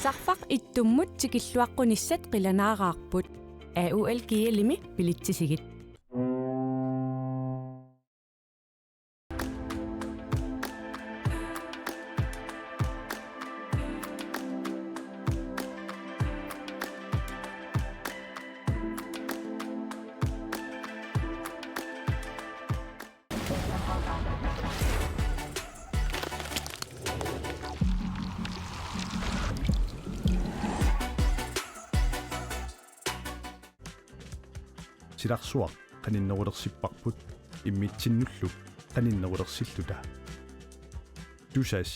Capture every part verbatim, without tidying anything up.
Sarfaq ittummut tikilluaqqunissat qilanaaraarput. A U L G L-imi bilitsisigit. Silarsuaq qaninnerulersipparput immitsinnullu qaninnerulersilluta. Tusass.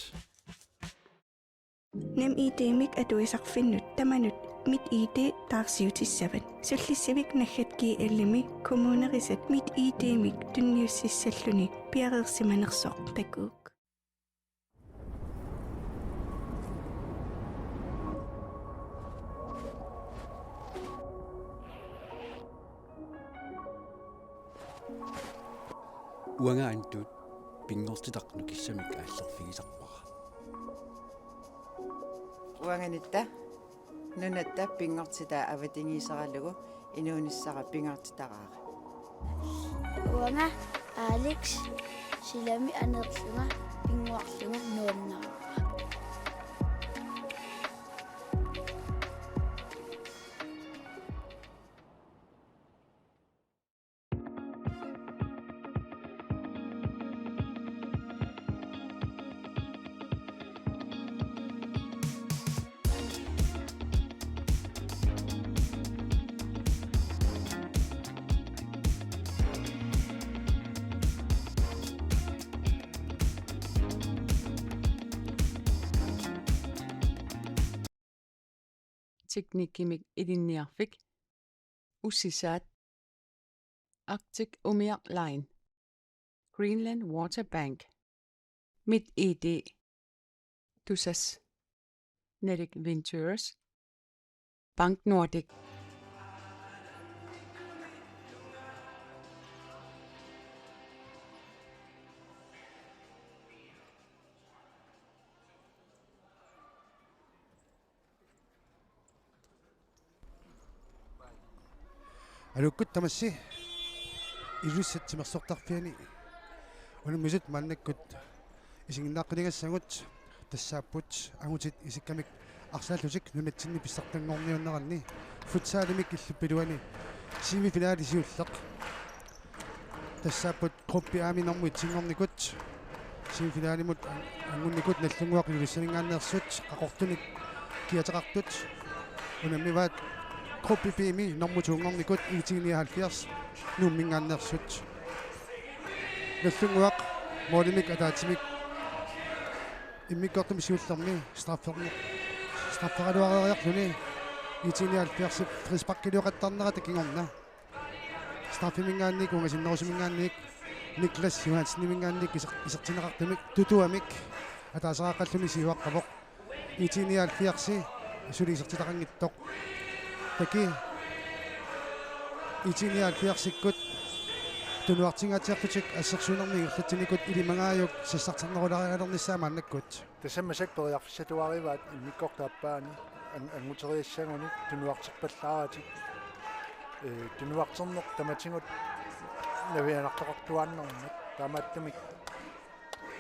NemID-mik atuisarfinnut tamanut MitID taarsiutissavat. Sullissivik naggat G L-imi kommunerisat MitID-mik tunniussissalluni piareersimanersoq takuuk. Uanga Antut pinngortitaq nukissamik aallerfigisarpara. Uanga Nitta nunatta pinngortitaa avatangiiseralugu inuunissara pingaartitaraara. Uanga Alex silami aneerlunga pinnguarlunga nuannaraara. Teknikkimik ilinniarfik, Ussisaat, Arctic Umiaq Line, Greenland Water Bank, MitID, Tusass, Nordic Ventures, Bank Nordic. Aluukkut tamassi Ilulissat timersortarfiani unammisut maannakkut isiginnaaqqinigassagut, tassaapput angutit isikkamik arsaallutik nunatsinni pissartanngorniunneranni futsalimik illuppiluani semifinali siulleq. Tassaapput Gruppe A-mi normu etsinngornikut semifinalimut an-, anngunnikut Nagdlunguaq Ilulissaninngaanneersut Qaqortunik kiateqartut. Unammivaat Gruppe B-mi normu to-nngornikut I T nioghalvfjerds Nuumminngaanneersut. Nagdlunguaq målimik ataatsimik immikkoortumi siullermi strafferni-, strafferaluareeriarluni I T nioghalvfjerdsip frisparkilioqattarnerata kingorna. Straffeminngaanniit, ungasinnerusuminngaanniit, Niklas Johanseniminngaanniit iser-, isertinneqartumik tutuamik ataaseqaqqalluni siuaqqavoq. I T nioghalvfjerds suli isertitaqanngitsoq. Taki I T nioghalvfjerdsikkut tunuartingaatsiarlutik assersuinermi ingerlatsinikkut ilimagaajuk sassarternerulaarialernissaa maannakkut. Tassami massakkut periarfissatuaarivaat immikkoortup aappaani an-, anguteriassagunik tunuarterpallaaratik. Ee, tunuarterneq tamatigut navianartoqartuaannarmat, taamaattumik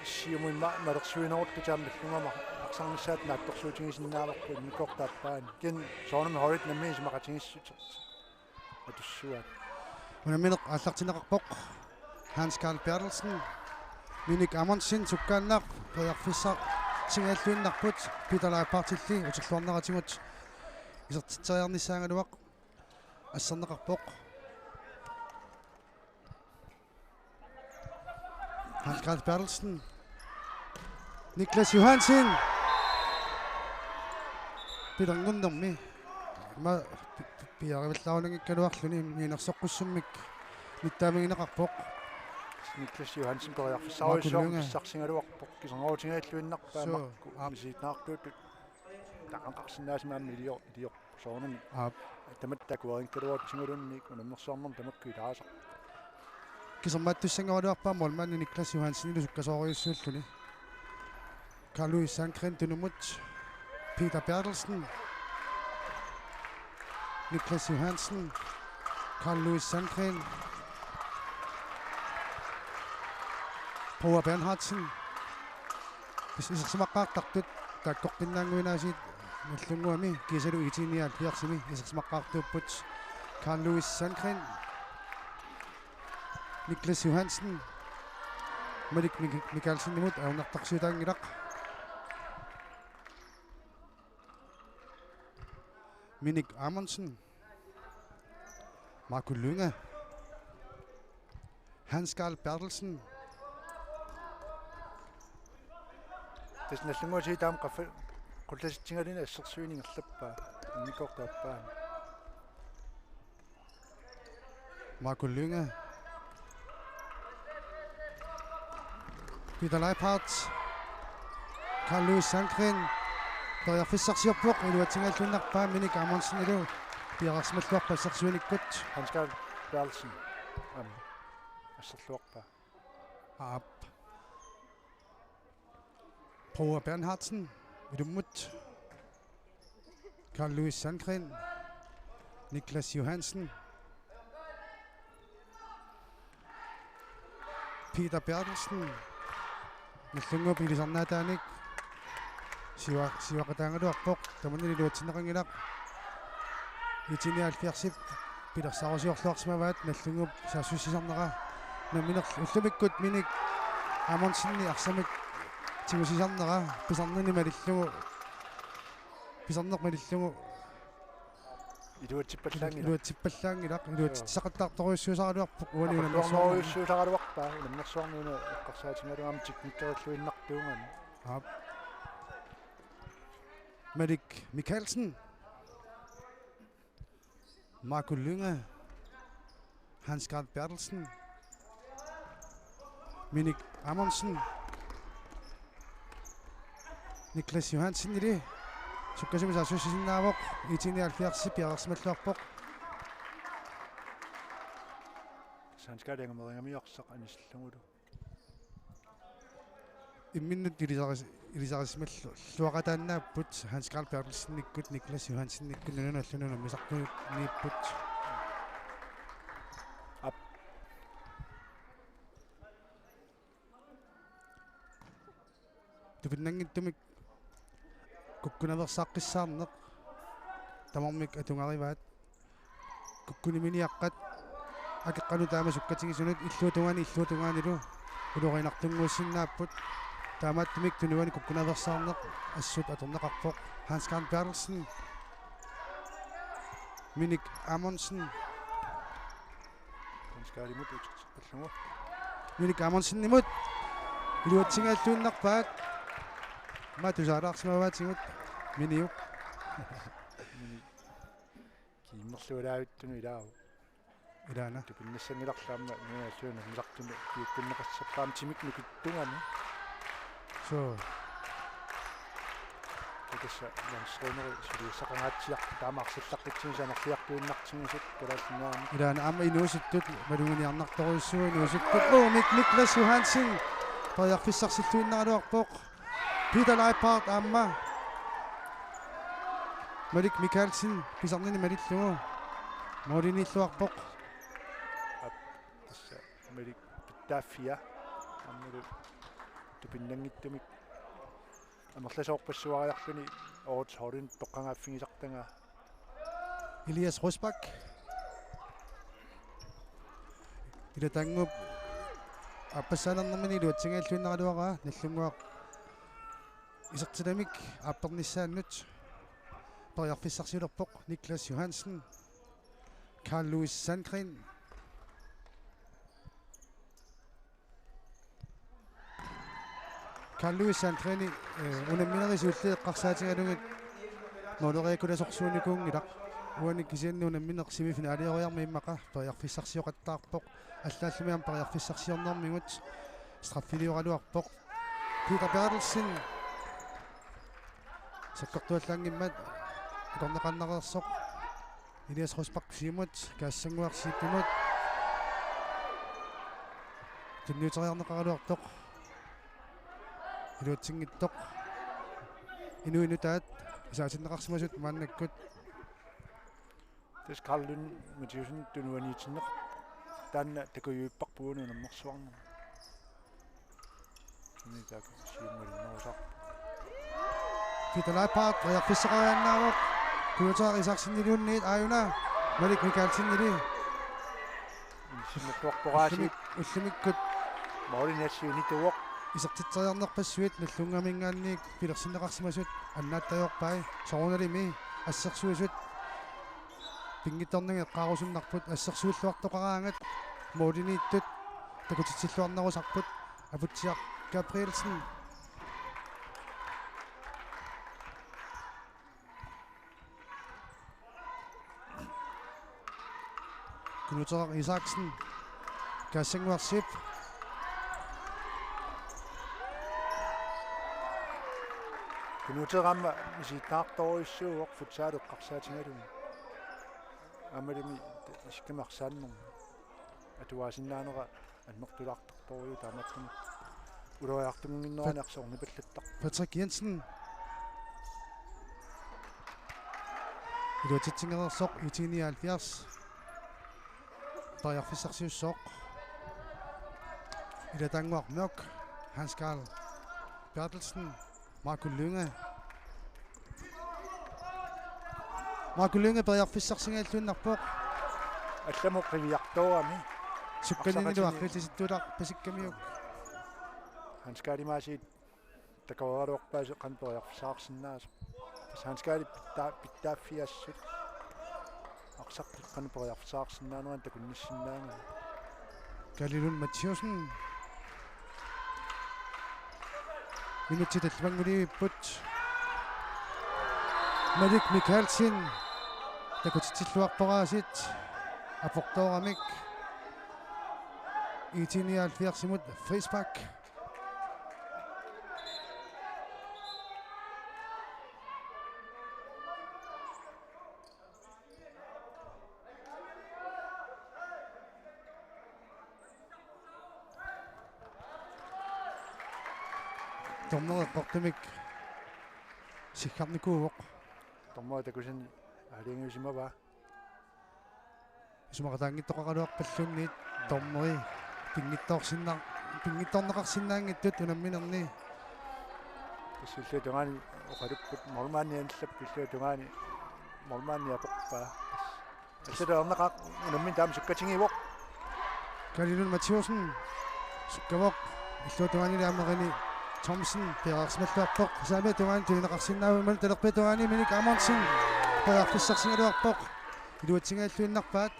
siumut immaqa malersuinerullutik aamma Nagdlunguamut arsarnissaata naatsorsuutigisinnaavarput immikkoortup aappaani. Kisianni soorunami holdit nammineq isumaqatigiissut atussuaat. Unammineq aallartinneqarpoq. Hans Karl Berthelsen, Minik Amundsen sukkaannaq periarfissarsigalluinnarput, Peter Leibhardtilli uterluarneratigut isertitseriarnissaagaluaq asserneqarpoq. Hans Karl Berthelsen. Niklas Johansen. Pilerngunnermi. Ma pi-, pi-, piareerlaarunaanngikkaluarluni mianersoqqussummik nittaamigineqarpoq. Niklas Johansen periarfissarujussuarmik pissarsigaluarpoq. Kiserngorutigigalluinnarpaa. Suu, makku aap. Misiginnaartuutut. Taqanqarsinnaasimaammi ilio-, ilio-, soorunami. Aap. Tamatta akueriikkaluarutsiguluunniit unammersuarnermi tamakku ilaasaq. Kisermaattussanngoraluarpaa målmandi Niklas Johansenilu sukkasoorujussuulluni. Carl Louis Sandgren tunumut. Peter Berthelsen, Niklas Johansen, Carl Louis Sandgren, Poul Bernhardsen. Is-, isersimaqqaartartut taakkoqqinnaannguinaasiit Nagdlunguami kiisalu IT-nioghalvfjerdsimi isersimaqqaartuupput. Carl Louis Sandgren, Niklas Johansen, Malik Mik-, Mikaelsenimut ajornartorsiutaanngilaq. Minik Amundsen, Marco Lynge, Hans Carl Berthelsen. Tassa Nagdlunguaq taama qaffa-, qullasitsigaluni assersuineq ingerlappaa, immikkoortup aappaa. Marco Lynge. Peter Leiphardt. Carl Louis Sandgren. Periarfissarsiorpoq, iluatsinngilluinnarpaa Minik Amundsenilu. Piareersimalluarpaa assersuinikkut. Hans Carl Berthelsen. Aamma asserluarpaa. Aap. Poul Bernhardsen, ilummut. Carl Louis Sandgren, Niklas Johansen, Peter Berthelsen, Nagdlunguup ilisarnaataanik siua-, siuaqataagaluarpoq, tamanna iluatsinneqanngilaq. IT-nioghalvfjerdsip pilersaarusiorluarsimavaat Nagdlunguup saassussisarnera. Unamminerl-, ullumikkut Minik Amundseni arsamik tigusisarnera pisarnini malillugu, pisarneq malillugu. Iluatsippallaanngilaq. Iluatsippallaanngilaq. Iluatsissaqattaartorujussuusaraluarpoq uani unammersuarnani. Unammersuarujussuusaraluarpaa, unammersuarnini eqqarsaatigalugu aamma teknikkerilluinnartuugami. Aap. Malik Mikaelsen. Marco Lynge, Hans Carl Berthelsen, Minik Amundsen, Niklas Johansen ili sukkasuumik saassussisinnaavoq, IT-nioghalvfjerds piareersimalluarpoq. Hans Carl angameringamiorsoq anissillugulu. Imminnut ilisaris-, ilisarisimalluaqataannaapput Hans Carl Berthelsenikkut Niklas Johansenikkut nunanut allanut unammisartuunniipput. Aap. Tupinnanngitsumik kukkunaveersaaqqissaarneq tamarmik atugarivaat. Kukkuniminiaqqat akeqqanut taama sukkatigisunut illuatungaani illuatungaanilu ulorianartunnguussinnaapput. Taamaattumik tunuani kukkunaveersaarneq assut atorneqarpoq. Hans Carl Berthelsen. Minik Amundsen. Hans Carlimut uterteqqillugu. Minik Amundsenimut. Iluatsinngilluinnarpaat. Aamma tusaalaarsimavaatigut Miniup. Mini. Kiimmerluulaavittunut ilaavoq. Ilaana. Tupinnassanngilaq aamma nunanut allanut unammisartunut kiukkunneqassappaa aamma timik nukittugami. Suu. Tassa landsrøveri suliassaqangaatsiarpoq taama arsallaqqitsinissaq amerliartuinnartigisut Kalaallit Nunaanni. Ilaana aamma inuusuttut maluginiarnartorujussuuvoq inuusuttut. Uu, Mik-, Niklas Johansen. Periarfissarsilluinnaraluarpoq. Peter Leiphardt aamma Malik Mikaelsen pisarnini malillugu målimiilluarpoq. Aap, tassa Malik pitsaaffia aammalu tupinnanngitsumik amerlasoorpassuariarluni årets holdinut toqqagaaffigisartagaa. Elias Rosbach. Ilataannguup aappassaanerminni iluatsinngilluinnaraluaraa Nagdlunguaq isertitamik aappernissaannut. Periarfissarsiulerpoq Niklas Johansen. Carl Louis Sandgren. Carl Louis Sandgreni, eh, unamminerit siulliit eqqarsaatigalugit måleriakkulasorsuunikuunngilaq. Uani kisianni unammineq semifinalioriarmat immaqa periarfissarsioqattaarpoq. Allaallumi aamma periarfissarsiornermigut straffilioraluarpoq. Peter Berthelsen. Sakkortuallaanngimmat akorneqannareersoq. Elias Rosbach Siumut, Kaassanguaq Siipimut. Tunniuteriarneqaraluartoq. Iluatsinngitsoq. Inuit nutaat Isaatinneqarsimasut maannakkut. Tassa Karl Lund Mathiassen tunuaniitinneq taanna takujuipparput unammersuarnermi. Sumi taakku siummalinnerusarput. Peter Leipart periarfissaqariaannaavoq. Kunuuteq Isakseniliunniit aajuna Malik Mikaelsenili. Insinnertuarporaasiit. Ullumikkut. Maulin assi unituoq. Isertitseriarnerpassuit Nagdlunguminngaanniit pilersinneqarsimasut annaattajorpai soorunalimi assersuisut pinngitsoornagit eqqaarusunnarput assersuilluartoqaraangat mooliniittut takutitsilluarnerusarput Aputsiaq Gabrielsen. Kunuuteq Isaksen. Kassannguarsip. Kunuuteq aamma misilittaartorujussuuvoq futsal eqqarsaatigalugu. Aammalumi isikkamik arsaannermi. Atuaasinnaanera annertulaartartorujuuvoq taamaattumik uloriartunnginnerani arsornipallattarpoq. Patrick Jensen. Iluatsitsingereersoq I T nioghalvfjerds. Periarfissarsiussaaq. Ilataannguaq Mørch. Hans Karl Berthelsen. Marco Lynge. Marco Lynge periarfissarsingajalluinnarpoq. Allamut qiviartoorami. Sukkaninilu arsaqatini aqqilisittuular pasikkamiuk. Hans Karlimaasiit takoraluarpaasi qanoq periarfissaqarsinnaasoq. Tassa Hans Karli pittaa-, pittaaffiassut. Arsaq qanoq periarfissaqarsinnaanerani takunnissinnaanngilaq. Kalilun Mathiassen. Minutsit tallimanngulivipput. Malik Mikaelsen. Takutitsilluarporaasiit. Aportooramik. I T nioghalvfjerdsimut frispark. Dommeri eqqortumik siggarnikuuvoq. Dommeri takusani aalajangiusimavaa. Isumaqataanngittoqaraluarpalluunniit dommeri pinngitsoorsinna-, pinngitsoorneqarsinnaanngitsut unamminerni. Tassa illuatungaani oqalupput målmandi anillappoq illuatungaani målmandi aporpaa. Tassa taarneqaaq unammineq taama sukkatigivoq. Kalilun Mathiassen sukkavoq illuatungaanili aamma René Thomsen piareersimalluarpoq. Saamiata tungaanut tunineqarsinnaavoq imaluunniit talerpiata tungaani Minik Amundsen periarfissarsigaluarpoq. Iluatsingajalluinnarpaat.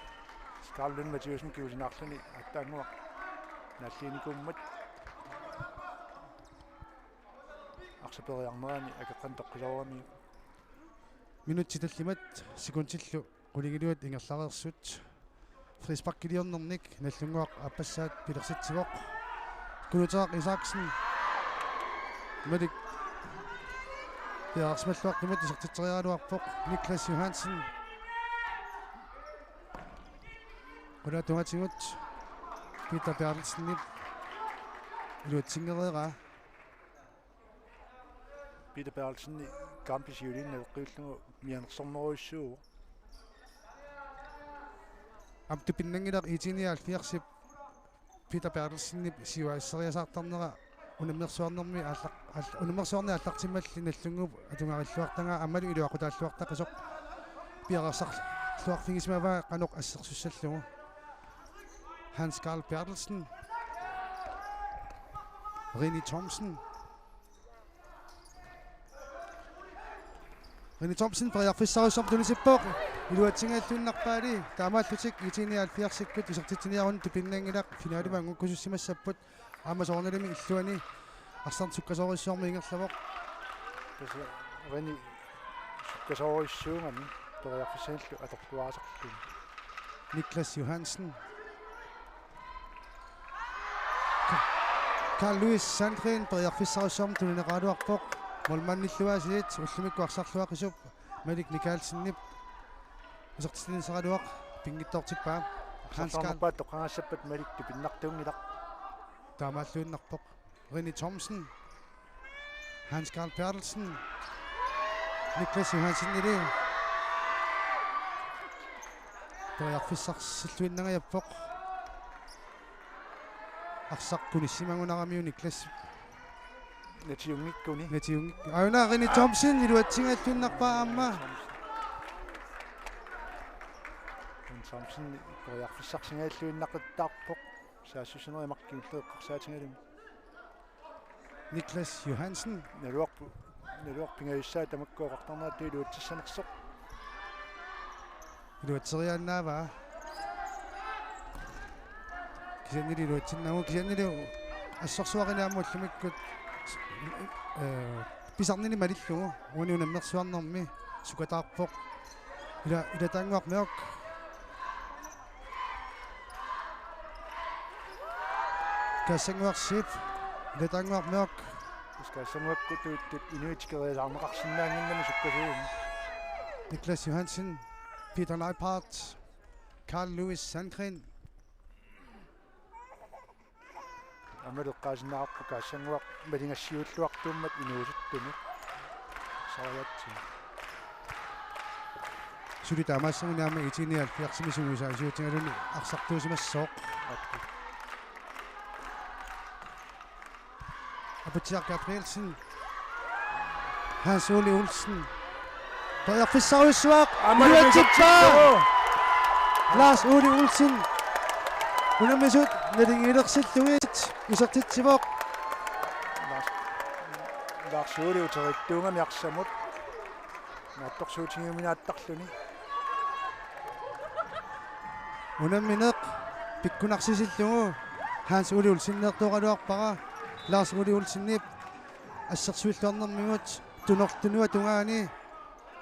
Karl Lund Mathiassen kingusinaarluni aatsaannguaq naalliinikuummat arsaq periarnerani akeqqanik toqqisooramiuk. Minutsit tallimat sekundillu qulingiluat ingerlareersut. Frisparkiliornernik Nagdlunguaq aappassaat pilersitsivoq. Kunuuteq Isaksen. Malik. Piareersimalluartumut isertitseriaraluarpoq Niklas Johansen. Qulaatungaatigut Peter Berthelsenip iluatsingereeraa. Peter Berthelsen kampip siuliini naleqqiullugu mianersornerujussuuvoq. Aamma tupinnanngilaq I T nioghalvfjerdsip Peter Berthelsenip siuaaseriasaartarnera unammersuarnermi aallaq-, aall-, unammersuarneq aallartimmalli Nagdlunguup atugarilluartagaa aammalu iluaqutaalluartaqasoq piareersarluarfigisimavaa qanoq assersussallugu. Hans Karl Berthelsen. René Thomsen. René Thomsen periarfissarujussuarmik tunisippoq. Iluatsingajalluinnarpaali taamaallutik I T nioghalvfjerdsikkut isertitsiniaruni tupinnanngilaq finaalimut angukkusussimassapput. Aamma soorunalimi illuani arsarneq sukkasoorujussuarmik ingerlavoq. Tassa René sukkasoorujussuugami periarfissanillu atorluaasarluni. Niklas Johansen. Carl Louis Sandgreen periarfissarujussuarmik tunineqaraluarpoq. Målmandillu aasiit ullumikkut arsarluaqisup Malik Mikaelsenip isertitsiniaraluaq pinngitsoortippaa. Hans Karl. Arsarluarnerpaat toqqagassappat Malik tupinnartuunngilaq. Taamaalluinnarpoq. René Thomsen. Hans Karl Berthelsen. Niklas Johansenili periarfissarsilluinnangajappoq. Arsaq kunissimagunaramiuk Niklas. Natiunngikkuni. Natiunngik-, aajuna René Thomsen iluatsinngilluinnarpaa aamma. René Thomsen periarfissarsinngilluinnaqattaarpoq. Saassussinerit marluk kingulliit eqqarsaatigalugit. Niklas Johansen. Naluarpu-, naluarput pingajussaa tamakku oqartarnerat iluatsissanersoq. Iluatseriaannaavaa. Kisiannili iluatsinnagu, kisiannili assorsuaq aamma ullumikkut, eh, pisarnini malillugu, uani unammersuarnermi sukataarpoq. Ila, Ilataannguaq Mørch. Kassannguaq Zeeb, Ilataannguaq Mørch. Kassannguakkut tuuttut inuit keriasaarneqarsinnaannginnami sukkasuummat. Niklas Johansen, Peter Leiphardt, Carl Louis Sandgreen. Aamma eqqaasinnaarput Kassannguaq malingassiuulluartuummat inuusuttunut. Sariatsi. Suli taamaassamini aamma IT-nioghalvfjerdsimi sungiusaasiutigaluni arsartuusimassooq. Aputsiaq Gabrielsen. Hans Ole Olsen. Periarfissarujussuaq. Aamma iluatsippaa. Lars Ole Olsen. Unammisut naligiilersillugit isertitsivoq. Lars, Lars Ole uterittuugami arsamut. Naatsorsuutigiuminaattarluni. Unammineq pikkunarsisillugu Hans Ole Olseniartoraluarpara. Lars Ole Olsenip assersuilluarnermigut tunor-, tunuata tungaani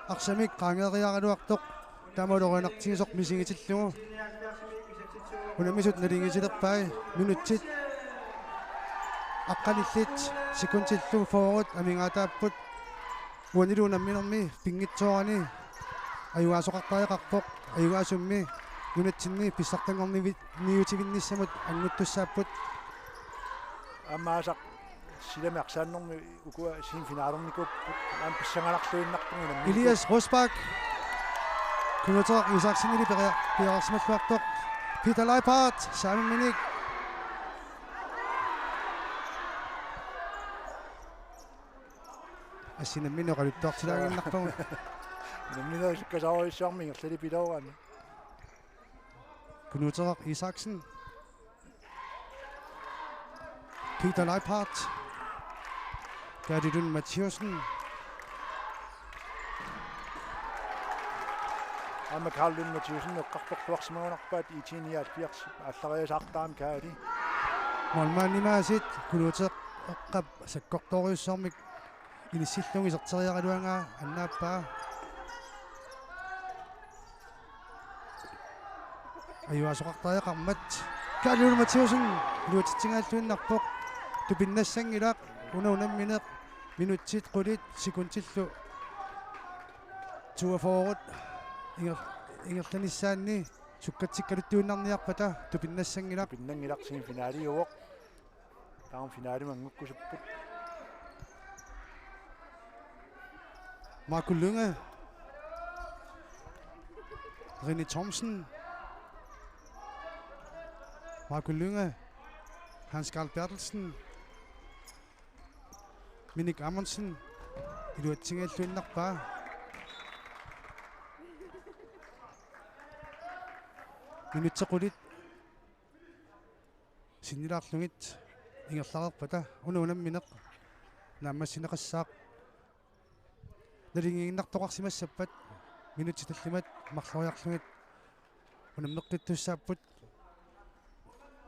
arsamik qaangeeriaraluartoq taamalu orianartigisoq misigitillugu. Unammisut naligiisilerpai, minutsit aqqanillit sekundillu fyrre amigaataapput. Uanilu unamminermi pinngitsoorani ajugaasoqartariaqarpoq, ajugaasummi nunatsinni pissartanngorniutivinnissamut annguttussaapput. Aamma aasaq silami arsaannermi ukua semifinalernikuupput, aamma pissanganarluinnarput unammineq. Elias Rosbach. Knud Isaksenili peria-, piareersimalluartoq. Peter Leiphardt, saamimminik. Assinamminneq oqaluttuartilaaginnarpagut. Unammineq sukkasoorujussuarmik ingerlalipilooraanni. Knud Isaksen. Peter Leiphardt. Kaali Lund Mathiassen. Aamma Kaali Lund Mathiassen eqqartorluarsimagunarpaat IT-nioghalvfjerds aallariasaartarami Kaali. Målmandimaasit Knud Eqqap sakkortoorujussuarmik inissillugu iserteriaraluaraa annaappaa. Ajugaasoqartariaqarmat. Kaali Lund Mathiassen iluatsitsinngilluinnarpoq. Tupinnassanngilaq una unammineq minutsit qulit sekundillu toogfyrre inger-, ingerlanissaanni sukkatsikkaluttuinnarniarpata tupinnassanngilaq. Tupinnanngilaq semifinaliuvoq. Taama finalimut anngukkusupput. Marco Lynge. René Thomsen. Marco Lynge. Hans Karl Berthelsen. Minik Amundsen. Iluatsinngilluinnarpaa. Minutsit qulit sinnilaarlugit ingerlareerpata una unammineq naammassineqassaaq. Naligiinnartoqarsimassappat minutsit tallimat marloriarlugit unammeqqittussaapput.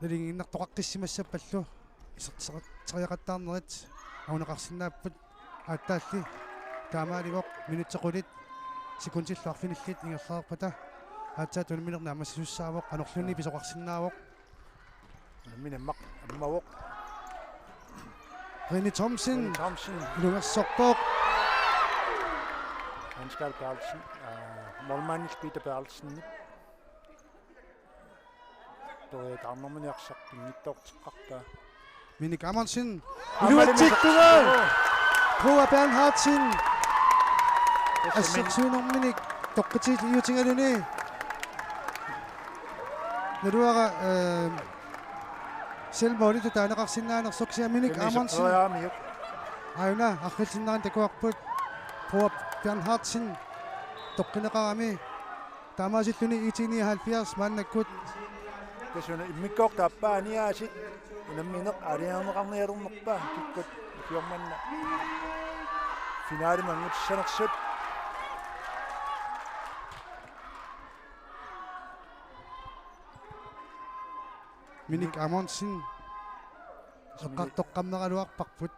Naligiinnartoqaqqissimassappallu isertitseriaqattaarnerit anguneqarsinnaapput. Aatsaalli taamaalivoq, minutsit qulit sekundillu arfinillit ingerlareerpata aatsaat unammineq naammassisussaavoq, qanorluunniit pisoqarsinnaavoq. Unammineq ammavoq. René Thomsen. René Thomsen. Ilungersorpoq. Hans Karl Berthelsen. Aa, målmandillu Peter Berthelsen. Toriataarnermini arsaq pinngitsoorteqqartaa. Minik Amundsen. Aamma iluatsippaa. Iluatsippaa. Poul Bernhardsen. Assersuinerminik toqqissutigalugu. Naluara, eh, selvmålitut taaneqarsinnaanersoq kisianni Minik Amundsen. Aajuna arriilsinnaaneq takuarput. Bror Bernhardsen toqqineqarami. Taamaasilluni IT nioghalvfjerds maannakkut. Tassa una immikkoortut aappaanni aasiit unammineq aalajangerneqarnialernerpaat kikkut ukiormanna finalimi angutissanersut. Minik Amundsen eqqartoqqammeraluarparput.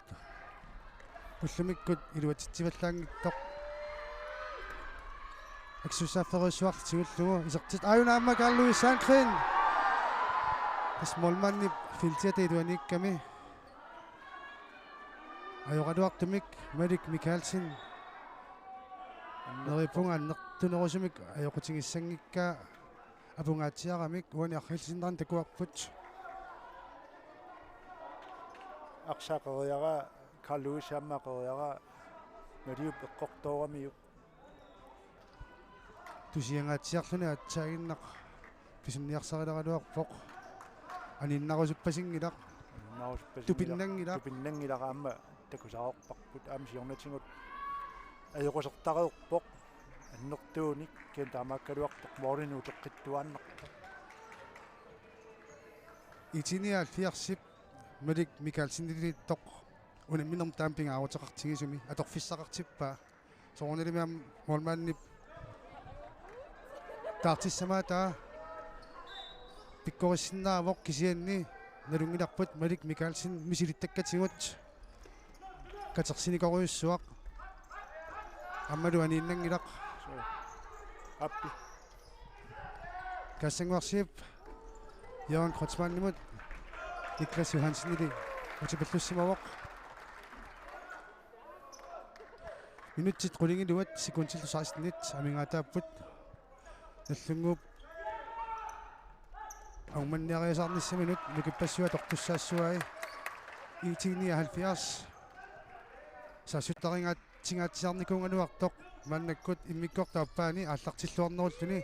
Ullumikkut iluatsitsivallaanngitsoq. Akisussaaffeerujussuarlu tigullugu isertittoq aajuna aamma Carl Louis Sandgreen. Tassa målmandip feltiata iluaniikkami. Ajoraluartumik Malik Mikaelsen. Neriuppunga annertunerusumik ajoqutigissanngikkaa. Apungaatsiaramik uani arriilsinnaaneq takuarput. Arsaq qeriaraa, Carl Louis aamma qeriaraa, Maliup eqqortooramiuk. Tusiangaatsiarluni aatsaaginnaq pisiniarsarileraluarpoq. Aniinnarusuppasinngilaq. Aniinnarusuppasinngilaq. Tupinnanngilaq. Tupinnanngilaq aamma takusaarparput aamma siornatigut ajoqusertareerpoq annertuunik kisianni taamaakkaluartoq målinik uteqqittuaannarpoq. IT nioghalvfjerdsip Malik Mikaelseniliittoq unamminermi taama pingaaruteqartigisumi atorfissaqartippaa. Soorunalimi aamma målmandip taartissamaataat pikkorissinnaavoq kisianni nalunngilarput Malik Mikaelsen misilittakkatigut katersinikorujussuaq. Aammalu aniinnanngilaq. Aappi. Kassannguarsiip Jørgen Kreutzmannimut Niklas Johansenili utipallussimavoq. Minutsit qulingiluat sekundillu sekstenit amigaataapput. Nagdlunguup angummanniariasaarnissaminut nukippassuit atortussaassuai. IT nioghalvfjerds. Saassuttarigaat- -tingaatsiarnikuugaluartoq maannakkut immikkoortut aappaanni aallartilluarnerulluni.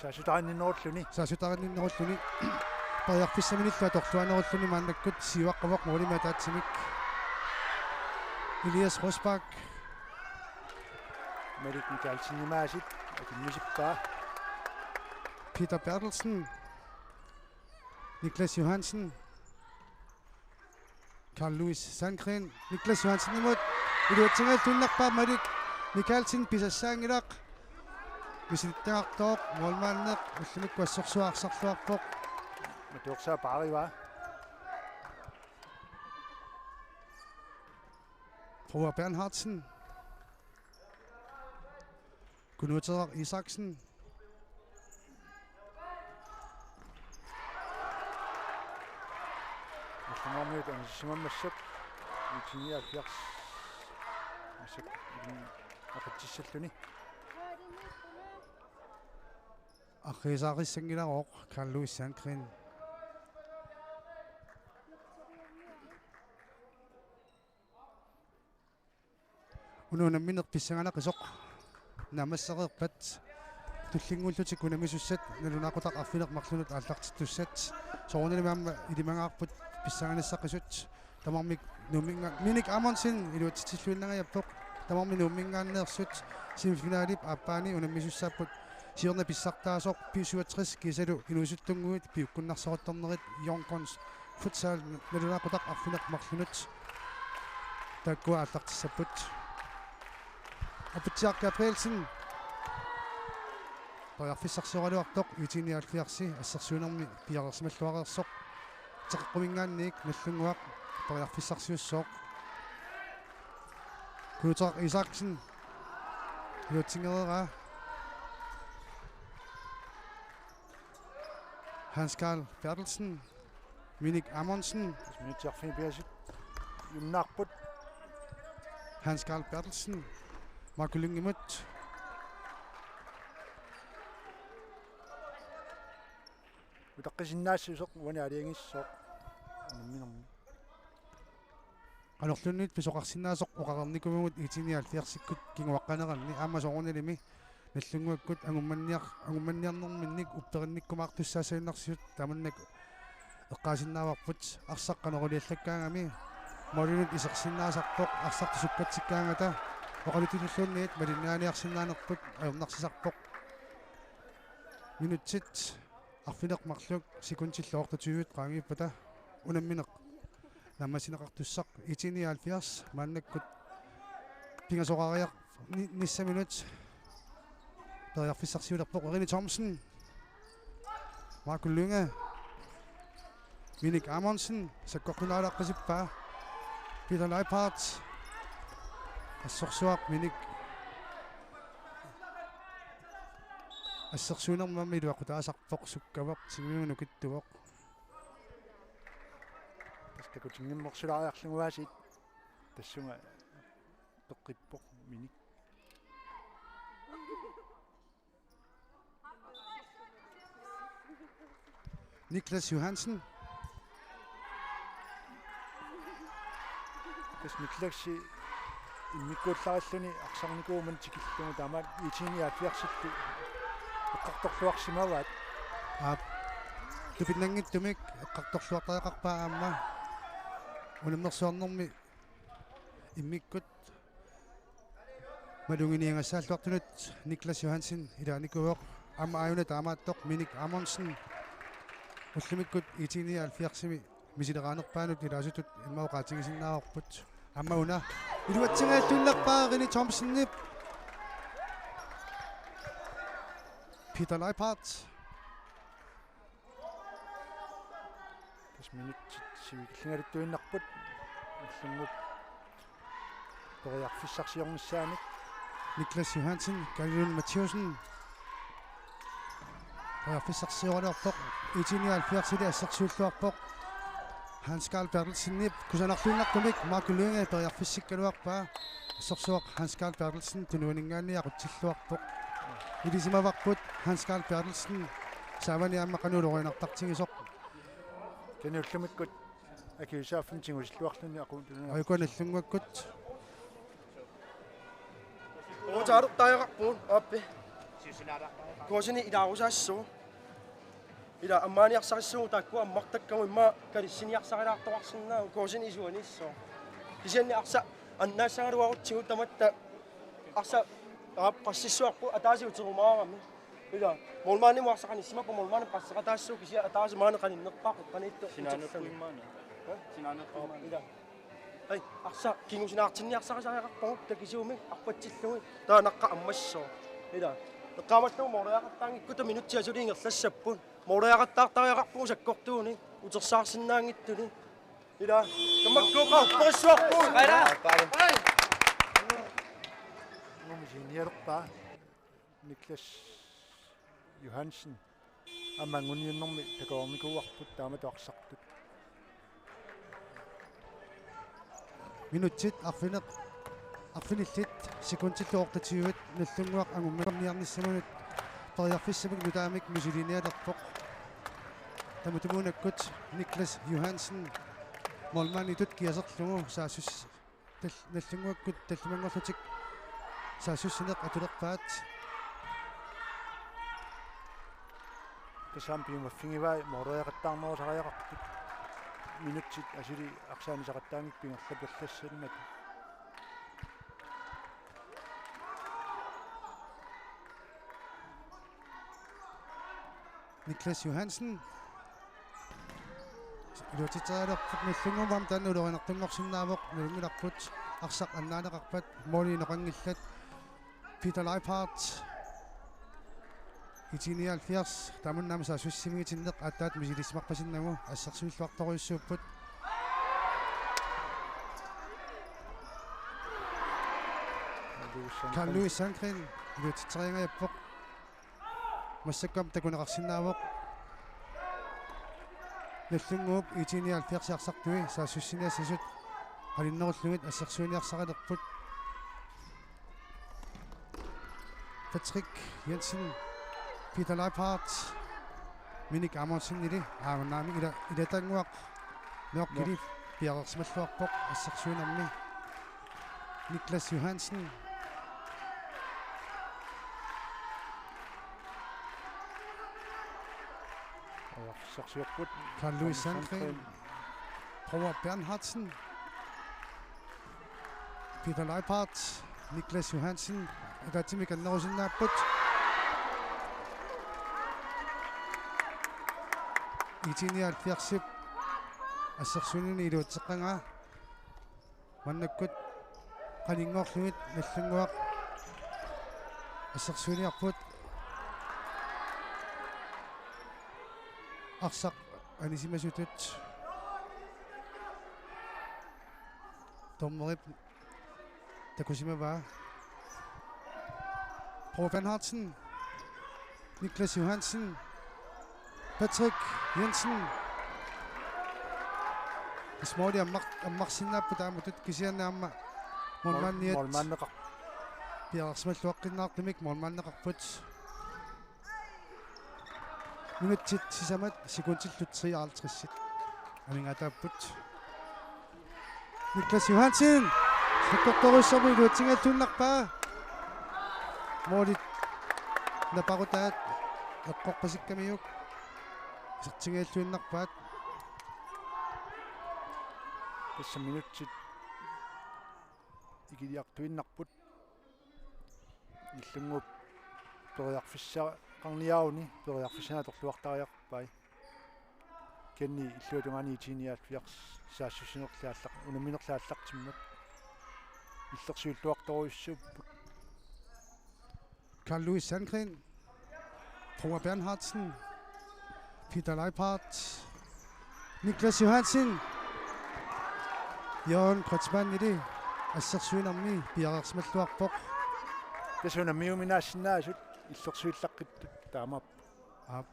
Saassuttariinninnerulluni. Saassuttariinninnerulluni. Periarfissaminillu atorluanerulluni maannakkut siuaqqavoq målimik ataatsimik. Elias Rosbach. Malik Mikaelsenimaasit atummisippaa. Peter Berthelsen. Niklas Johansen. Carl Louis Sandgreen, Niklas Johansenimut iluatsinngilluinnarpaa Malik Mikaelsen pisassaanngilaq. Misilittagaqartoq målmandineq ullumikkut assorsuaq arsarluarpoq. Matuersaa paarivaa. Bror Bernhardsen. Kunuuteraq Isaksen. Nagdlunguarmiut anisimammassuk IT nioghalvfjerds. Massakkut aqutsissalluni. Arriisaarissanngilaq Carl Louis Sandgreen. Una unammineq pissanganaqisoq naammassereerpat tullinnguullutik unammisut nalunaaqutaq arfineq-marlunnut aallartittussat soorunalimi aamma ilimagaarput pissanganissaqisut tamarmik Nuumminnga-, Minik Amundsen iluatsitsilluinnangajappoq tamarmik Nuumminngaanneersut semifinalip aappaani unammisussaapput siorna pissartaasoq B syvogtres kiisalu inuusuttunnguit piukkunnarsoruttornerit Young Guns Futsal nalunaaqutaq arfineq-marlunnut. Taakkua aallartissapput. Aputsiaq Gabrielsen. Periarfissarsioraluartoq IT nioghalvfjerdsi assersuinermi piareersimalluareersoq. Teqeqquminngaanniit Nagdlunguaq periarfissarsiussooq. Kunuuteraq Isaksen. Iluatsingereeraa. Hans Karl Berthelsen. Minik Amundsen. Minutsit arfineq-pingasut junnaarput. Hans Karl Berthelsen. Marco Lyngimut. Utaqqisinnaassuseq uani aalajangissasoq. Unamminermi. qanorluunniit pisoqarsinnaasoq oqarnikuuvugut IT-nioghalvfjerdsikkut kinguaqqaneranni aamma soorunalimi Nallunnguakkut angummanniar-, angummanniarnerminnik upperinnikkumaartussaassannarsiut tamannak eqqaasinnaavarput arsaq qanoq iliallakkaangami målinut isersinnaasarpoq arsaq sukkatikkaangata oqaluttutilluunniit malinnaaniarsinnaanerput ajornarsisarpoq. Minutsit arfineq-marluk sekundillu otteogtyve qaangiuppata unammineq naammassineqartussaq IT-nioghalvfjerds maannakkut pingasoqariaq ni-, nissaminut periarfissarsiulerpoq Erini Thomsen. Marco Lynge. Minik Amundsen sakkortunaalaqqasippaa. Peter Leiphardt. Assorsuaq Minik. Assersuinermut aamma iluaqutaasarpoq sukkavoq tigummiunukittuvoq. Tassa takutinngimmersulariarlugu aasiit tassunga peqqippoq Minik. Niklas Johansen. Tassa Niklasi immikkuullarilluni arsarnikuuvoq tikillugu taamaat IT-nioghalvfjerdsillu eqqartorluarsimavaat. Aap. Tupinnanngitsumik eqqartorluartariaqarpaa aamma. Unammersuarnermi immikkut maluginiagassaalluartunut Niklas Johansen ilaanikuuvoq aamma aajuna taamaattoq Minik Amundsen. Ullumikkut IT-nioghalvfjerdsimi misileraanerpaanut ilaasutut immaqa oqaatigisinnaavarput. Aamma una iluatsinngilluinnarpaa Erini Thomsenip. Peter Leiphardt. Tassa minutsit sivikilligaluttuinnarput. Nallunnguup periarfissarsiornissaanik. Niklas Johansen, Karl Mathiassen. Periarfissarsioraluarpoq, IT-nioghalvfjerdsili assersuilluarpoq. Hans Karl Berthelsenip kusanarluinnartumik Marco Lynge periarfissikkaluarpaa. Assersuaq Hans Karl Berthelsen tunuaninngaanniit aqutsilluarpoq. Ilisimavarput Hans Karl Berthelsen saavani aamma qanoq ulorianartartigisoq. Taanna ullumikkut akisussaaffimmik tigusilluarluni aquttuuna. Aajukua Nallunnguakkut. Ootaalertariaqarpugut aappi. Kuusini ilaarusaassaaq. Ila ammaaniarsarissaagut taakkua ammartakkagut immaqa kalissiniarsarilaartoqarsinnaavoq kuusini isuaniissaaq. Kisianni arsaq annaassagaluarutsigu tamatta arsaq aap qassissuarput ataaseq uterumaarami. Ila målmandimut arsaq qanissimappat målmandip qasseqataassaaq kisianni ataaseq maani qaninnerpaaq qaniittoq. Sinaanerput immaqa. Ha? Sinaanerput immaqa. Ila. Ai, arsaq kingusinaartinniarsarisariaqarpagut takisuumik arpatsillugit taanna arsaq ammassooq. Ila. Eqqaamallugu måleriaqattaanngikkutta minutsit asuli ingerlassapput. Måleriaqattaartariaqarpugut sakkortuunik utersaarsinnaanngitsuni. Ila. Kammakkuuppaa upperissuarpugut. Ila. Ai. Numi sinialerpaa. Niklas Johansen. Aamma anguniunnermi takoreernikuuarput taamatut arsartut. Minutsit arfineq-, arfinillit sekundillu otteogtyve Nallunnguaq angummanniarnissaminut periarfissamik nutaamik misiliinialerpoq. Tamatumuunakkut Niklas Johansen målmanditut kiaserlugu saassuss-, tal-, Nallunnguakkut tallimanngorlutik saassussineq atulerpaat. Tassa aamma piumaffigivai måleriaqattaarnerusariaqartut. Minutsit asuli arsaq anisaqattaanngikkunik ingerlaperlassallutik. Niklas Johansen. Iluatsitserialerpoq Nallunnguup aamma taanna ulorianartunngorsinnaavoq, nalunngilarput arsaq annaaneqarpat måli inoqanngillat. Peter Leiphardt. IT-nioghalvfjerds, tamanna aamma saassussivigitinneq aatsaat misilissimarpasinnagu assersuilluartorujussuupput. Carl Louis Sandgreen, iluatsitseriangajappoq. Massakkut aamma takuneqarsinnaavoq. Nallunnguup IT-nioghalvfjerds arsartui saassussiniassasut qaninnerullugit assersuiniarsarilerput. Patrick Jensen, Peter Leiphardt, Minik Amundsenili, aamma naamik ila-, ilataannguaq Mørkili. Piareersimalluarpoq assersuinermi. Niklas Johansen. Periarfissarsiorput. Karl Louis Sandgreen. Broa Bernhardsen. Peter Leiphardt. Niklas Johansen. Ataatsimik annerusinnaapput. IT-nioghalvfjerdsip assersuinini iluatseqqagaa. Maannakkut qaninngorlugit Nagdlunguaq assersuiniarput. Arsaq anisimasutut. Dommerip takusimavaa. Broa Bernhardsen. Niklas Johansen. Patrick Jensen. Tassa måli ammar-, ammarsinnaapput taamatut kisianni aamma målmandiat målmandeqar- piareersimalluaqqinnaartumik målmandeqarput. Minutsit sisamat sekundillu treoghalvtreds amigaataapput. Niklas Johansen. Sakkortoorujussuarmik iluatsinngilluinnarpaa. Målit naparutaat eqqorpasikkamiuk. Isertinngilluinnarpaat. Tassa minutsit ikiliartuinnarput. Nagdlunguup periarfissaqarniaruni, periarfissanik atorluartariaqarpai. Kisianni illuatungaani IT-nioghalvfjerds saassussinerlu aallaq-, unamminerlu aallartimmat. Illersuilluartorujussuupput. Karl Louis Sandgreen. Broa Bernhardsen. Peter Leiphardt. Niklas Johansen. Jørgen Kreutzmannili assersuinermi piareersimalluarpoq. Tassa unammiuminaassinnaasut illersuillaqqittut taamaappoq. Aap.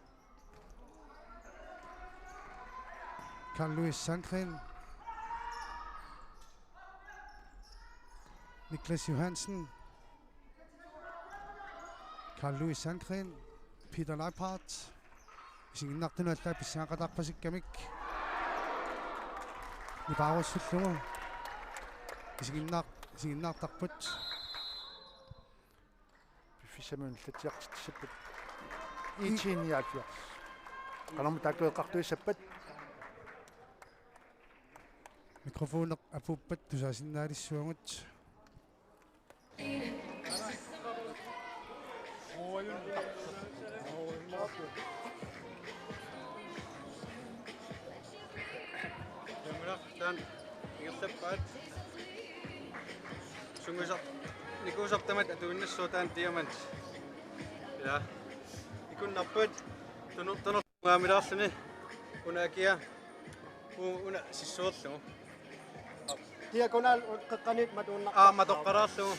Karl Louis Sandgreen. Niklas Johansen. Karl Louis Sandgreen. Peter Leiphardt. Isiginnaartunut allaat pissangaqqaarpasikkamik. Nipaarussullugu. Isiginnaar-, isiginnaartarput. Piffissami unallatsiartitsissapput. I- IT-nioghalvfjerds. Qanormi taakku eqqartuissappat? Mikrofoneq apuuppat tusaasinnaalissuagut. Taamaalilluni ingerlappaat. Sungiusar-, nikuusartamat atuinnassaaq taanna Diamant. Ja. Ikunnarpat tunor-, tunor- Maamilaarluni una akia u-, una sissuerlugu. Diagonal qeqqaniit matuunnar-. Aa, matoqqalaarlugu.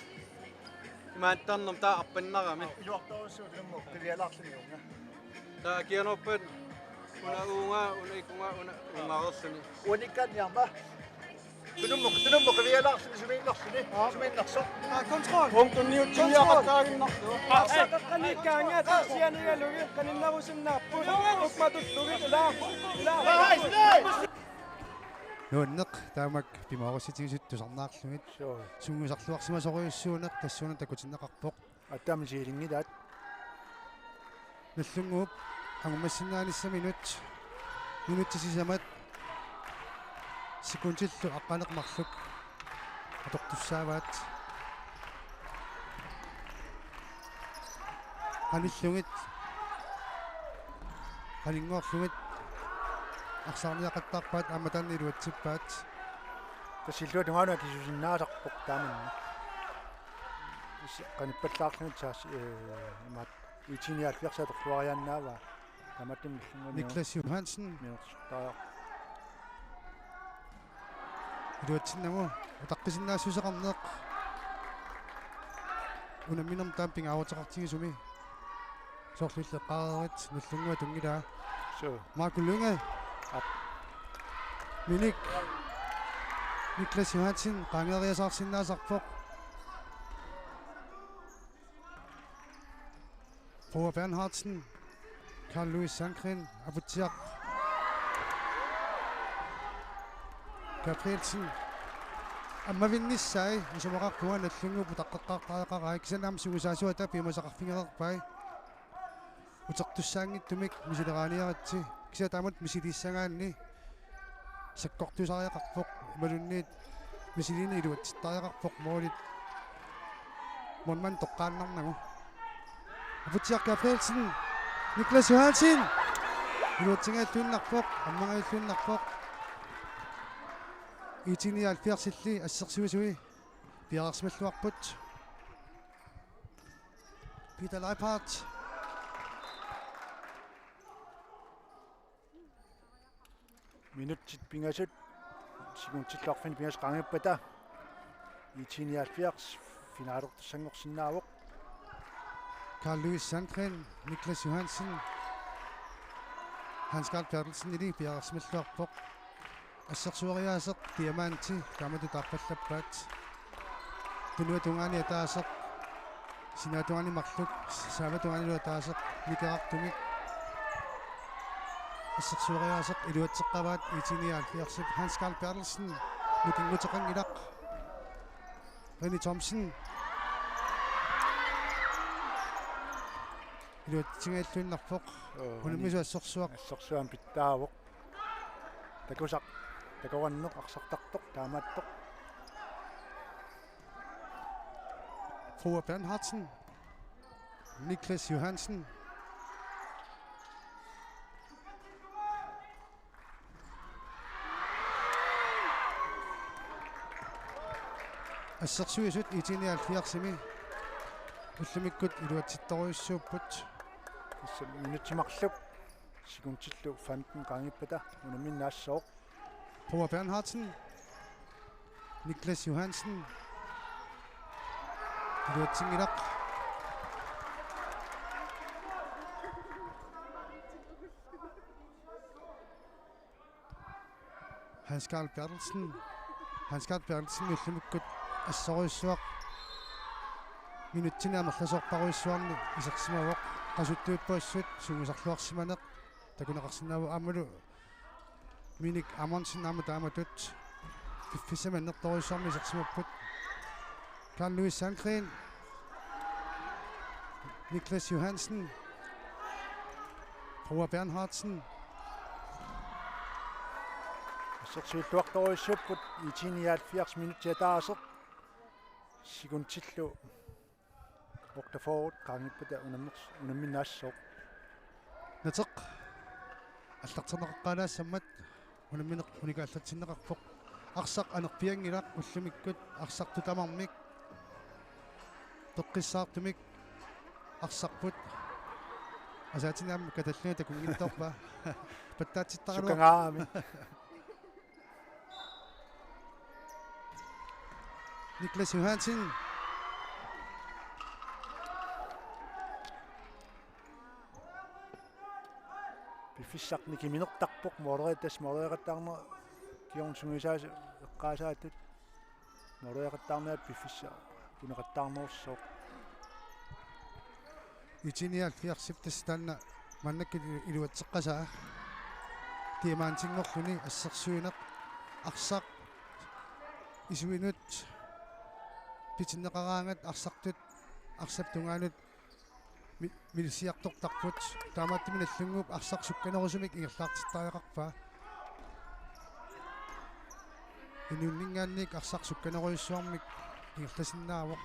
Imaattarnermi taava arpannarami. Iluartorujussuuvoq tunummu qivialaarluni uunga. Taava akianuarpat una uunga, una ikunga, una uungareerluni. Uanikkaanniarma. Tunummu, tunummu qivialaarluni sumiinnerluni. Sumiinnersoq. Aa, kontrol. Uunga tunniutsiniaqattaaginnarlugu. Arsaq qeqqaniikkaangat sianigalugit qaninnerusinnaapput. Uumma tullugit ilaa. Ilaa. Nuanneq taamak pimoorussutigisut tusarnaarlugit. Suu. Sungiusarluarsimasorujussuuneq tassuuna takutinneqarpoq. Aatsaammi siilinngilaat. Nagdlunguup angummassinnaanissaminut minutsit sisamat sekundillu aqqaneq-marluk atortussaavaat. Qanillugit, qaninngorlugit arsaarniaqattaarpaat aamma taanna iluatsippaat. Tassa illuatungaanut akisuusinnaasarpoq taamanna. Is-, qanippallaarlugit saas-, ee, imaat IT-nioghalvfjerds atorluariaannaavaa. Taamaattumik Nagdlunguup Niklas Johansen. Miunersortariaq. Iluatsinnagu utaqqisinnaassuseqarneq. Unamminermi taama pingaaruteqartigisumi. Soorlu illeqqaareerit Nagdlunguup tunngilaa. Suu. Marco Lynge. Aap. Minik. Niklas Johansen qaangeeriasaarsinnaasarpoq. Broa Bernhardsen. Karl Louis Sandgreen. Aputsiaq. Gabrielsen ammavinnissaa isumaqarpunga Nagdlunguup utaqqeqqaartariaqaraa, kisianni aamma sungiusaasuata piumasaqarfigereerpai. Utertussaanngitsumik misileraaniaritsi, kisianni taamatut misiliissagaanni sakkortusariaqarpoq, imaluunniit misiliineq iluatsittariaqarpoq, målit målmandip toqqaannarnagu. Aputsiaq Gabrielsen, Niklas Johansen, iluatsingajalluinnarpoq, ammangajulluinnarpoq. IT-79-illi assersuisui piareersimalluarput. Peter Leiphardt. Minutsit pingasut, sekundillu arfineq-pingasut qaangiuppata, IT-79 finalertussanngorsinnaavoq. Carl Louis Sandgren, Niklas Johansen, Hans Carl Berthelsenili piareersimalluarpoq. Assersueriaaseq Diamanti taamatut aappallappaa. Tunuatungaani ataaseq, sinaatungaani marluk, saavatungaanilu ataaseq nikerartumik. Assersueriaaseq iluatseqqavaat IT-79-ip. Hans Carl Berthelsen nukinguteqanngilaq. René Thomsen. Iluatsingajalluinnarpoq. Joo, unammisut assersuaq. Assersuaq aamma pitsaavoq. Takusaq. Takoranneq arsartartoq taamaattoq. Frua Bernhardsen. Niklas Johansen. Assersuisut IT-79-imi ullumikkut iluatsittorujussuupput. Tassa minutsit marluk sekundillu femten qaangiuppata unammineq assooq. Frua Bernhardsen. Niklas Johansen. Iluatsinngilaq. Hans Carl Berthelsen. Hans Carl Berthelsen ullumikkut assorujussuaq. Minutsini amerlasoorparujussuarni isersimavoq. Qasuttuippoq assut sungiusarluarsimaneq. Takuneqarsinnaavoq aammalu Minik Amundsen aamma taamatut piffissami annertoorujussuarmi isersimapput. Carl Louis Sandgren, Niklas Johansen, Frua Bernhardsen. Assersuilluartorujussuupput IT-79 minutsit ataaseq. Sekundillu otteogfyrre qaangiuppata unammers-, unammineq assooq. Nateq allarterneqaqqaalaassammat unammineq unikaallatsinneqarpoq. Arsaq anerpianngilaq ullumikkut arsartut tamarmik. Peqqissaartumik arsarput. Asaatini aamma katallunga takunngitsoorpaa. Pattaatsittaraluar-. Sukkangaarami. Niklas Johansen. Piffissaq nikiminertarpoq, måleriat tassa målereqattaarneq kingorna sungiusaasoq eqqaasaatut. Målereqattaarneq piffissaq kuneqattaarnerussooq. IT-79-ip tassa taanna maannakkut ilu-, iluatseqqasaa. Diamantinngorluni assersuineq. Arsaq isuinut pitinneqaraangat arsartut arsap tungaanut mi-, milissiartortarput. Taamaattumik Nagdlunguup arsaq sukkanerusumik ingerlaartittariaqarpaa. Inuuninngaanniit arsaq sukkanerujussuarmik ingerlasinnaavoq.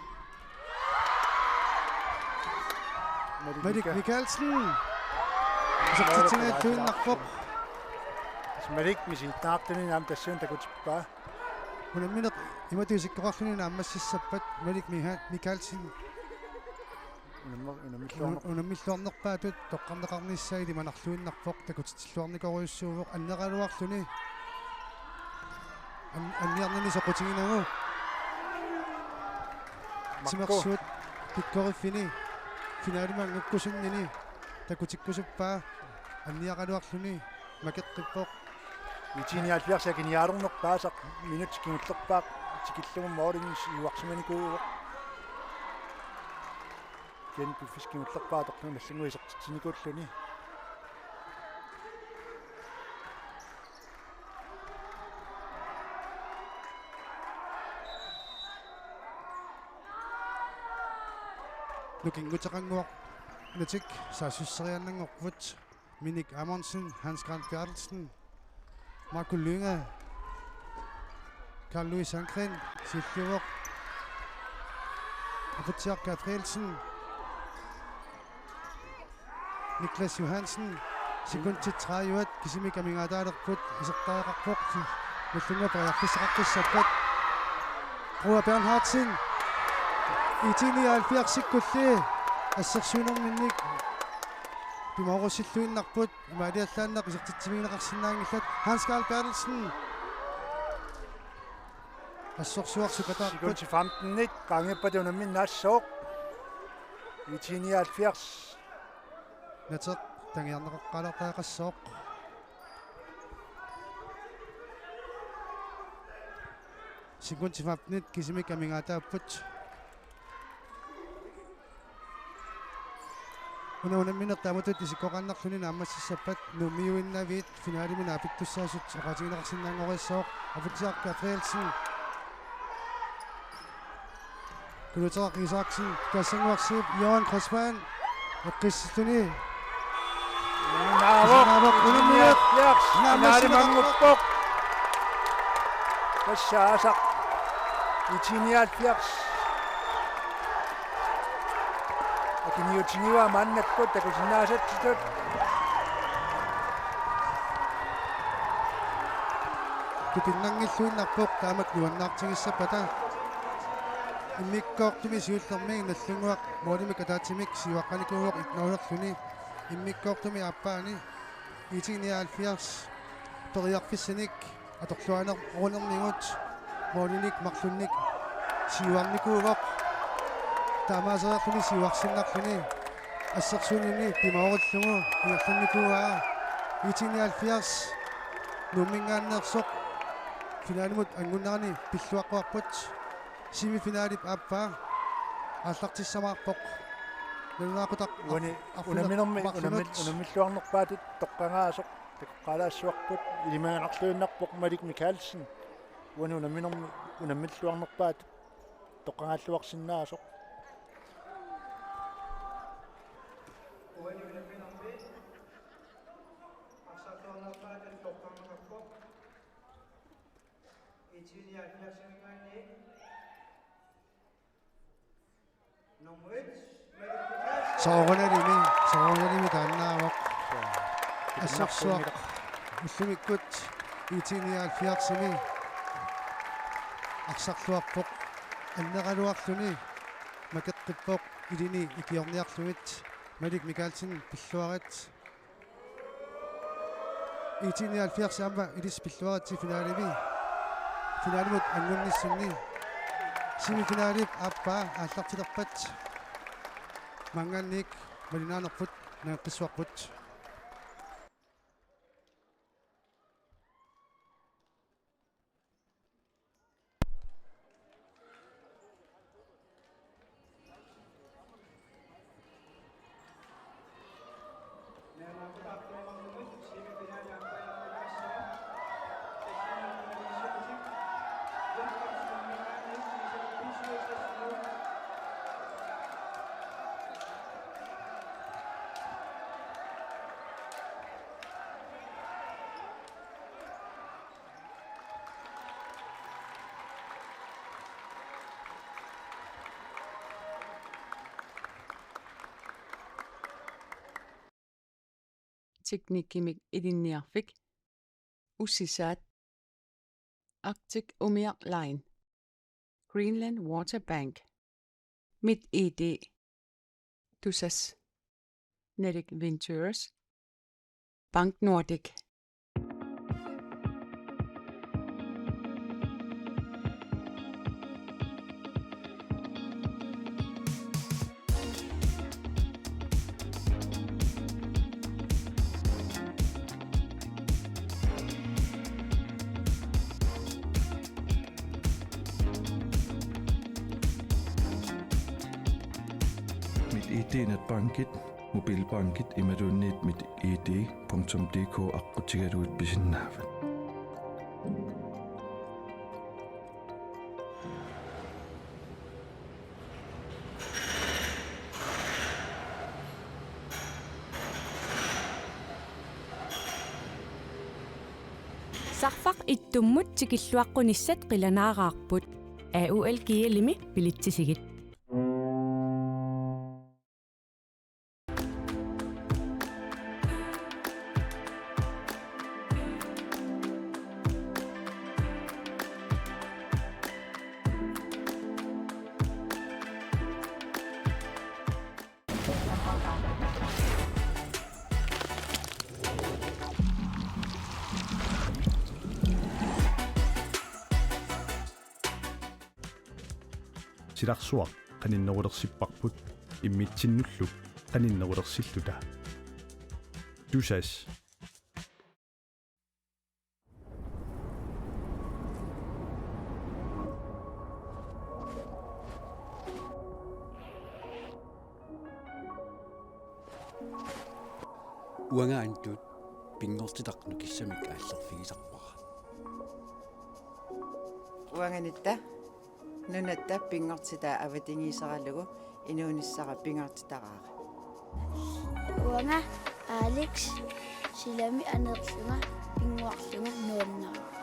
Malik Malik Mika-, Mikaelsen. Isertitsigaluarpoq. Malik misilittagartuni aamma tassuuna takutippaa. Unammineq imatut isikkoqarluni naammassissappat Malik Miha-, Mikaelsen. Unammi-, unammilluarneq-. Unammilluarnerpaatut toqqarneqarnissaa ilimanarluinnarpoq, takutitsilluarnikorujussuuvoq, anneqaraluarluni. An-, anniarnini soqutiginagu. Makku. Timersuut pikkoriffini finalimi anngukkusunnini takutikkusuppaa anniaraluarluni makeqqippoq. IT-79 akiniaalernerpaasaq minutsit kingullerpaaq tikillugu målini siuarsimanikuuvoq. Kisianni piffissaq kingullerpaaq atorlugu Nagdlunguup isertitsinikuulluni. Nukinguteqannguaq natik saassusseriaannanngorput. Minik Amundsen, Hans Karl Berthelsen, Marco Lynge, Karl Louis Sandgren, Silkeborg, Aputsiaq Gabrielsen, Niklas Johansen, sekundit tredive, kisimik amigaataalerput, isertariaqarpoq, Nagdlunguaq periarfissaqaqqissappat. Roa Bernhardsen, I T nioghalvfjerdsikkulli, assersuinerminnik, pimaarussilluinnarput, imaaliallaannaq isertitsimigineqarsinnaanngillat, Hans Karl Berthelsen. Assorsuaq sukataarput. Sekundit femtenit qaangiuppata unammineq assooq. I T nioghalvfjerds. Nateq tangiarneqaqqaalaartariaqassooq. Sekundit femtenit kisimik amigaataapput. Una unammineq taamatut isikkoqaannarluni naammassissappat Nuummiuinnavit finalimi naapittussaasut oqaatigineqarsinnaanngoriassooq. Aputsiaq Gabrielsen, Knud Isaksen, Kassannguarsiip, Johan Kreutzmann, eqqissilluni. Naavoq, naavoq, unammineq. Naammassineqarpoq. Finalimannguppoq. Tassa aasaq. I T nioghalvfjerds. Akiniutigivaat maannakkut takusinnaasatsitut. Tupinnanngilluinnarpoq taamak nuannaartigissappata. Immikkoortumi siullermi Nagdlunguaq målimik ataatsimik siuaqqanikuuvoq et nul-erluni. Immikkoortumi aappaani I T nioghalvfjerds periarfissanik atorluarnermigut målinik marlunnik siuarnikuuvoq. Taamaaseriarluni siuarsinnarluni assersuinini pimoorillugu ingerlannikuuaa. I T nioghalvfjerds Nuumminngaanneersoq finalimut angunnerani pilluaqquarput. Semifinalip aappaa aallartissamaarpoq. Nalunaaqutaq. Uani arfineq-, unamminermi, arfineq-, unammi-, arfineq-, unammilluarnerpaatut toqqagaasoq takoqqaalaassuarput, ilimanarluinnarpoq Malik Mikaelsen. Uani unamminermi unammilluarnerpaatut toqqagaalluarsinnaasoq. Uani unamminermi arsarluarnerpaatut toqqagaasoq. Soorunalimi, soorunalimi taannaavoq. Assersuaq ullumikkut I T nioghalvfjerdsimi arsarluarpoq. Anneraluarluni makeqqippoq ilini ikiorniarlugit. Malik Mikaelsen, pilluarit. I T nioghalvfjerds aamma ilissi pilluaritsi finalimi. Finalimut angunnissinni. Semifinalip aappaa aallartilerpat maanngaanniit maluginiarnerput nangeqqissuarput. Teknikkimik ilinniarfik, ussisaat, Arctic Umiaq Line, Greenland Water Bank, MitID, Tusass, Nordic Ventures, BankNordik. MitID netbankit, mobilbankit imaluunniit mit I D punktum D K aqqutigalugit pisinnaavat. Sarfaq ittummut tikilluaqqunissat qilanaaraarput. A U L G L-imi bilitsisigit. Silarsuaq qaninnerulersipparput immitsinnullu qaninnerulersilluta. Tusass. Uanga Antut pinngortitaq nukissamik aallerfigisarpara. Uanga Nitta nunatta pinngortitaa avatangiiseralugu inuunissara pingaartitaraara. Uanga Alex silami aneerlunga pinnguarlunga nuannaraara.